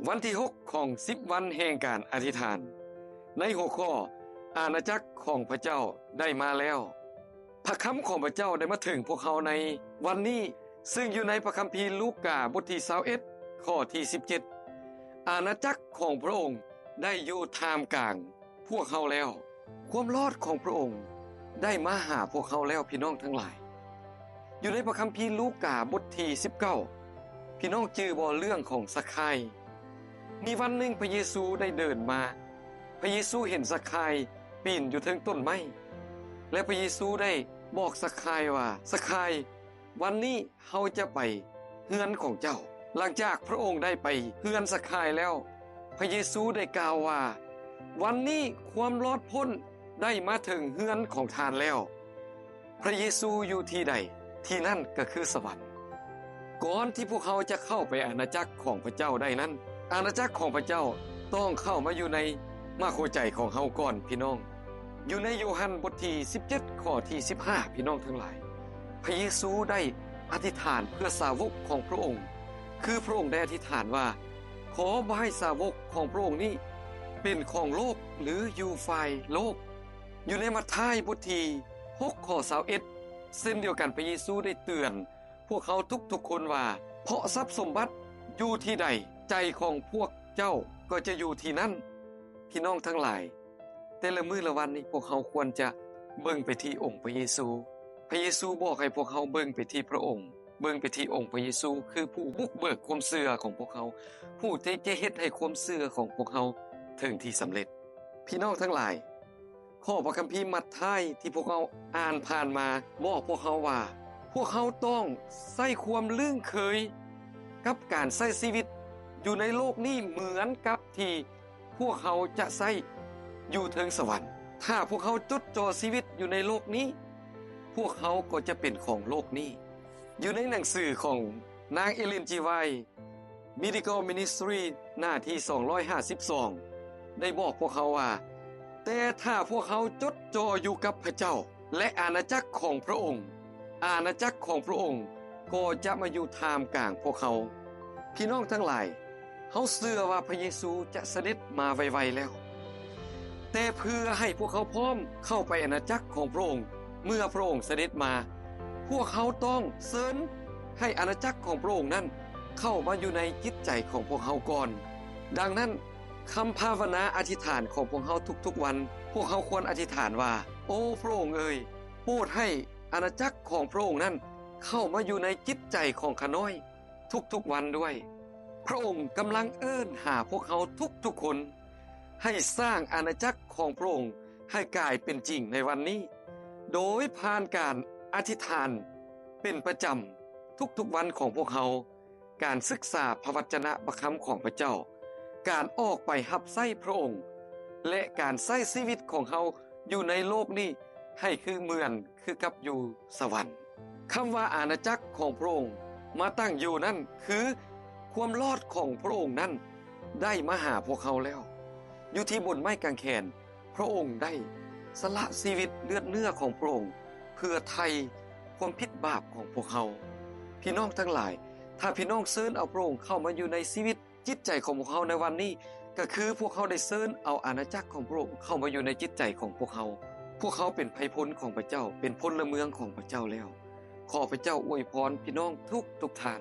ວັນທີຫົກຂອງສິບວັນແຫ່ງການອະທິຖານ ໃນຫົວຂໍ້ ອານາຈັກຂອງພະເຈົ້າໄດ້ມາແລ້ວ. ພະຄຳຂອງພະເຈົ້າໄດ້ມາເຖິງພວກເຮົາໃນວັນນີ້, ຊຶ່ງຢູ່ໃນພະຄຳພີລູກາ ບົດທີຊາວເອັດ ຂໍ້ທີສິບເຈັດ, ອານາຈັກຂອງພະອົງໄດ້ຢູ່ທ່າມກາງພວກເຮົາແລ້ວ. ຄວາມລອດຂອງພະອົງໄດ້ມາຫາພວກເຮົາແລ້ວ, ພີ່ນ້ອງທັງຫຼາຍ. ຢູ່ໃນພະຄຳພີລູກາ ບົດທີສິບເກົ້າ, ພີ່ນ້ອງຈື່ບໍ່ເລື່ອງຂອງຊັກຄາຍ? ມີວັນໜຶ່ງພະເຢຊູໄດ້ເດີນມາ, ພະເຢຊູເຫັນຊັກຄາຍປີນຢູ່ເທິງຕົ້ນໄມ້ ແລະ ພະເຢຊູໄດ້ບອກຊັກຄາຍວ່າ, ຊັກຄາຍ, ວັນນີ້ເຮົາຈະໄປເຮືອນຂອງເຈົ້າ. ຫຼັງຈາກພະອົງໄດ້ໄປເຮືອນຊັກຄາຍແລ້ວ, ພະເຢຊູໄດ້ກ່າວວ່າ, ວັນນີ້ຄວາມລອດພົ້ນໄດ້ມາເຖິງເຮືອນຂອງທ່ານແລ້ວ. ພະເຢຊູຢູ່ທີ່ໃດ, ທີ່ນັ້ນກໍຄືສະຫວັນ. ກ່ອນທີ່ພວກເຮົາຈະເຂົ້າໄປອານາຈັກຂອງພະເຈົ້າໄດ້ນັ້ນ, ອານາຈັກຂອງພະເຈົ້າຕ້ອງເຂົ້າມາຢູ່ໃນໝາກຫົວໃຈຂອງເຮົາກ່ອນ, ພີ່ນ້ອງ. ຢູ່ໃນໂຢຮັນບົດທີສິບເຈັດ ຂໍ້ທີສິບຫ້າ, ພີ່ນ້ອງທັງຫຼາຍ, ພະເຢຊູໄດ້ອະທິຖານເພື່ອສາວົກຂອງພະອົງ, ຄືພະອົງໄດ້ອະທິຖານວ່າ, ຂໍບໍ່ໃຫ້ສາວົກຂອງພະອົງນີ້ເປັນຂອງໂລກ ຫຼື ຢູ່ຝ່າຍໂລກ. ຢູ່ໃນມັດທາຍບົດທີຫົກ ຂໍ້ຊາວເອັດ ເຊັ່ນດຽວກັນ, ພະເຢຊູໄດ້ເຕືອນພວກເຮົາທຸກໆຄົນວ່າ, ເພາະຊັບສົມບັດຢູ່ທີ່ໃດ, ໃຈຂອງພວກເຈົ້າກໍຈະຢູ່ທີ່ນັ້ນ. ພີ່ນ້ອງທັງຫຼາຍ, ແຕ່ລະມື້ລະວັນນີ້ ພວກເຮົາຄວນຈະເບິ່ງໄປທີ່ອົງພະເຢຊູ. ພະເຢຊູບອກໃຫ້ພວກເຮົາເບິ່ງໄປທີ່ພະອົງ, ເບິ່ງໄປທີ່ອົງພະເຢຊູ ຄືຜູ້ບຸກເບີກຄວາມເຊື່ອຂອງພວກເຮົາ, ຜູ້ທີ່ຈະເຮັດໃຫ້ຄວາມເຊື່ອຂອງພວກເຮົາເຖິງທີ່ສຳເລັດ. ພີ່ນ້ອງທັງຫຼາຍ, ຂໍ້ພະຄຳພີມັດທາຍທີ່ພວກເຮົາອ່ານຜ່ານມາບອກພວກເຮົາວ່າ, ພວກເຮົາຕ້ອງໃຊ້ຄວາມລຶ້ງເຄີຍກັບການໃຊ້ຊີວິດຢູ່ໃນໂລກນີ້ເໝືອນກັບທີ່ພວກເຮົາຈະໃຊ້ຢູ່ເທິງສະຫວັນ. ຖ້າພວກເຮົາຈົດຈ່ອຊີວິດຢູ່ໃນໂລກນີ້, ພວກເຮົາກໍຈະເປັນຂອງໂລກນີ້. ຢູ່ໃນໜັງສືຂອງນາງ ເອເລນ ຈີ ໄວ, Miracle Ministry ໜ້າທີສອງຮ້ອຍຫ້າສິບສອງ ໄດ້ບອກພວກເຮົາວ່າ, ແຕ່ຖ້າພວກເຮົາຈົດຈ່ອຢູ່ກັບພະເຈົ້າ ແລະ ອານາຈັກຂອງພະອົງ, ອານາຈັກຂອງພະອົງກໍຈະມາຢູ່ທ່າມກາງພວກເຮົາ. ພີ່ນ້ອງທັງຫຼາຍ, ເຮົາເຊື່ອວ່າພະເຢຊູຈະສະເດັດມາໄວໆແລ້ວ. ແຕ່ເພື່ອໃຫ້ພວກເຮົາພ້ອມເຂົ້າໄປອານາຈັກຂອງພະອົງເມື່ອພະອົງສະເດັດມາ, ພວກເຮົາຕ້ອງເຊີນໃຫ້ອານາຈັກຂອງພະອົງນັ້ນເຂົ້າມາຢູ່ໃນຈິດໃຈຂອງພວກເຮົາກ່ອນ. ດັ່ງນັ້ນ, ຄຳພາວະນາອະທິຖານຂອງພວກເຮົາທຸກໆວັນ, ພວກເຮົາຄວນອະທິຖານວ່າ, ໂອ ພະອົງເອີຍ, ໂປດໃຫ້ອານາຈັກຂອງພະອົງນັ້ນເຂົ້າມາຢູ່ໃນຈິດໃຈຂອງຂ້ານ້ອຍທຸກໆວັນດ້ວຍ. ພະອົງກຳລັງເອີ້ນຫາພວກເຮົາທຸກໆຄົນ ໃຫ້ສ້າງອານາຈັກຂອງພະອົງໃຫ້ກາຍເປັນຈິງໃນວັນນີ້, ໂດຍຜ່ານການອະທິຖານເປັນປະຈຳທຸກໆວັນຂອງພວກເຮົາ, ການສຶກສາພະວັດຈະນະພະຄຳຂອງພະເຈົ້າ, ການອອກໄປຮັບໃຊ້ພະອົງ ແລະ ການໃຊ້ຊີວິດຂອງເຮົາຢູ່ໃນໂລກນີ້ໃຫ້ຄືເໝືອນຄືກັບຢູ່ສະຫວັນ. ຄຳວ່າອານາຈັກຂອງພະອົງມາຕັ້ງຢູ່ນັ້ນ ຄືຄວາມລອດຂອງພະອົງນັ້ນໄດ້ມາຫາພວກເຮົາແລ້ວ. ຢູ່ທີ່ບົນໄມ້ກາງແຂນ, ພະອົງໄດ້ສະຫຼະຊີວິດເລືອດເນື້ອຂອງພະອົງເພື່ອໄຖ່ຄວາມຜິດບາບຂອງພວກເຮົາ. ພີ່ນ້ອງທັງຫຼາຍ, ຖ້າພີ່ນ້ອງເຊີນເອົາພະອົງເຂົ້າມາຢູ່ໃນຊີວິດຈິດໃຈຂອງພວກເຮົາໃນວັນນີ້, ກໍຄືພວກເຮົາໄດ້ເຊີນເອົາອານາຈັກຂອງພະອົງເຂົ້າມາຢູ່ໃນຈິດໃຈຂອງພວກເຮົາ. ພວກເຮົາເປັນໄພພົນຂອງພະເຈົ້າ, ເປັນພົນລະເມືອງຂອງພະເຈົ້າແລ້ວ. ຂໍພະເຈົ້າອວຍພອນພີ່ນ້ອງທຸກໆທ່ານ.